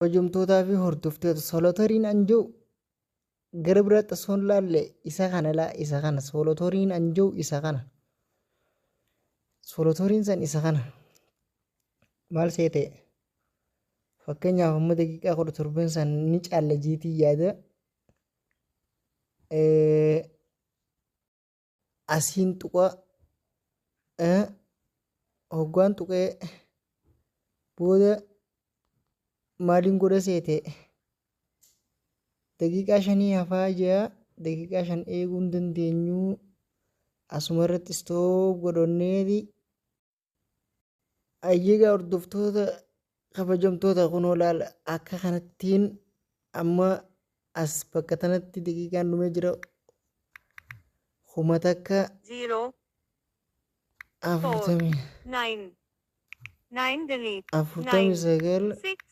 Kabajamtootaa fi hordoftoota, solotariin an jiru gara biraatti osoo hin laalle isa kana laa, isa kana solotoriin an jiru isa kana. Solotoriin san isa kana. Maal seete? Fakkeenyaaf amma daqiiqaa 17 san ni caalla jiitii yaada. Asiin tuqa, hoggaan tuqee booda maaliin godha seete? Daqiiqaa 5 hafaa jira. Daqiiqaa 5 eeguu hin dandeenyu. Asuma irratti stop godhanneeti. Ayyeegaa hordoftoota kabajamtoota, kunoo laala, akka kanattiin amma as bakka tanatti daqiiqaan dhumee jira. 1000 0 4 40 9 9 delete 49 6